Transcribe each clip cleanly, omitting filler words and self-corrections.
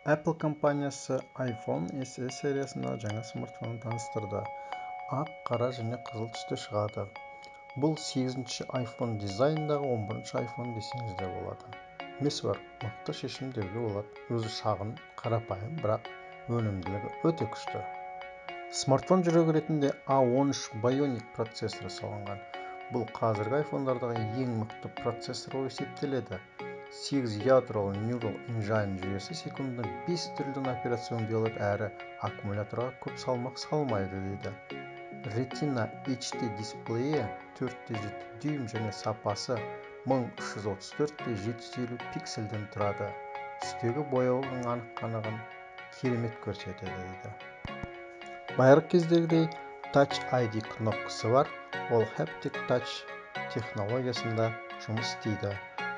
Apple компаниясы iPhone SE сериясындағы жаңа смартфонын таныстырды. Ақ, қара және қызыл түсте шығады. Бұл 8-ші iPhone дизайндағы 11-ші iPhone десеңіз де болады. Несі бар? Мықты шешім деуге болады. Өзі шағын, қарапайым, бірақ өнімділігі өте күшті. Смартфон жүрегі ретінде A13 Bionic процессоры салынған. Бұл қазіргі iPhone'дардағы ең мықты процессор болып есептеледі. 8 ядролы Neural Engine жүйесі секундына 5 триллион операция өңдей алады әрі аккумуляторға көп салмақ салмайды дейді. Retina HD дисплейі 4,7 дюйм және сапасы 1334 750 пиксельден тұрады. Түстегі бояудың анық-қанығын керемет көрсетеді дейді. Байырғы кездегідей Touch ID кнопкасы бар, ол Haptic Touch технологиясында жұмыс істейді.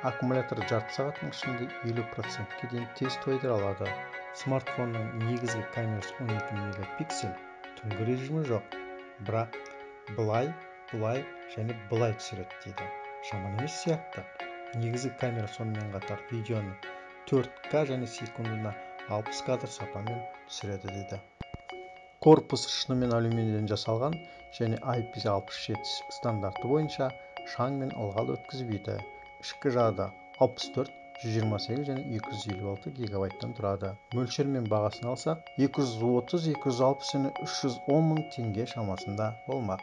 Аккумулятор жарты сағаттың ішінде 50%-ке дейін тез тойдыра алады. Смартфонның негізгі камерасы 12 мегапиксель, түнгі режимі жоқ, бірақ былай, былай және былай түсіреді дейді. Жаман емес сияқты. Негізгі камера сонымен қатар видеоны 4К және секундына 60 кадр сапамен түсіреді дейді. Корпус шынымен алюминийден жасалған және IP67 стандарты бойынша шаң мен ылғал өткізбейді. Ішкі жады 64, 128 және 256 гигабайттан тұрады. Мөлшер мен бағасын алсақ, 230, 260 және 310 мың теңге шамасында болмақ.